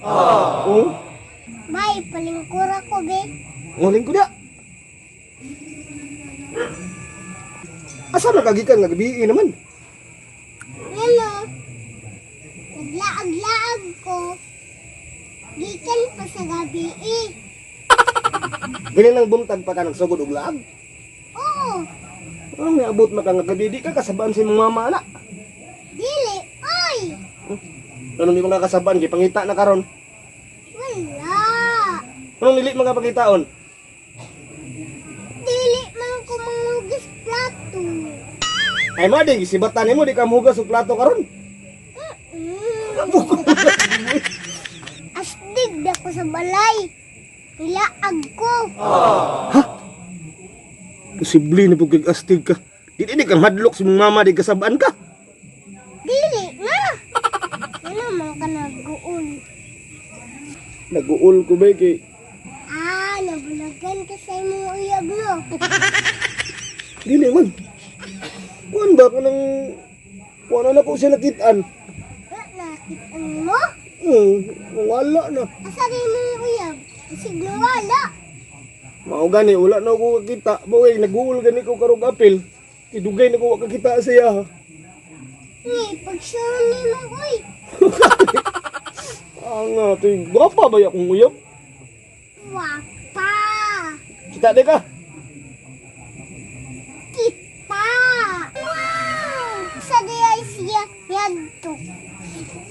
Oh, Bay, palingkur ako, be. nguling ko da. Asa man kagikan nga gabi naman? Ngano? Naglaag-laag ko. Gikan pa sa gabi eh. Gani nang buntag pa ka nagsugod og laag. Oo, Anong niabot man ka nga gabi di ka kasabaan sa imong mama ana? dili, oy! Anong di mga kasabaan gipangita na karon? Wala. Anong dili mga pangitaon? Dili man ko mangugis plato. Ay ma di gisibatan nimo di ka mohugas og plato karon. Astig na ko sa balay. Nilaag ko. Posible na pug astig ka. Di di kang hadlok sa imong mama di kasabaan ka. Dili na. Ano man ka naguol? Naguol ko ba kay Ah, nabulagan ka sa imong uyab no. dili man. Kuan ba kanang kuan na ko siya nakitaan. Ah, nakita mo? Wala na. Asa rin imong uyab? Isig nawala. Mao gani wala na ko kakita. Boy, naguol gani ko karong apil. Kidugay na ko wa kakita siya. Ni, pag-sure ni mo, uy. Ang atoy gwapa ba akong uyab? Wapa. Kita di ka. Kita. Wow. Sa di ay siya yadto.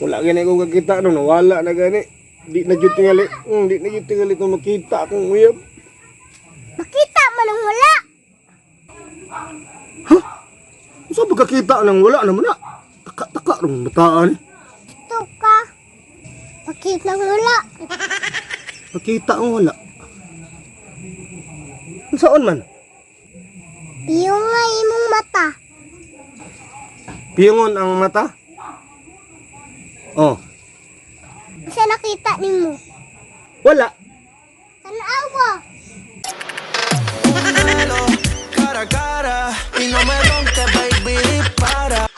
Wala gani ko kakita no, nawala na gani. Di na jud tingali. Di na jud tingali kung makita akong uyab. Makita man ang wala. Unsa ba kakita nang wala naman na? Taka-taka rong bataan. Ito ka. Pakita ang wala. Nakita ang wala. Unsaon man? Piyo nga imong mata. Piyongon ang mata? Oh, Sa nakita nimo. wala. Tanawa. Cara a cara y no me ronques, baby, dispara.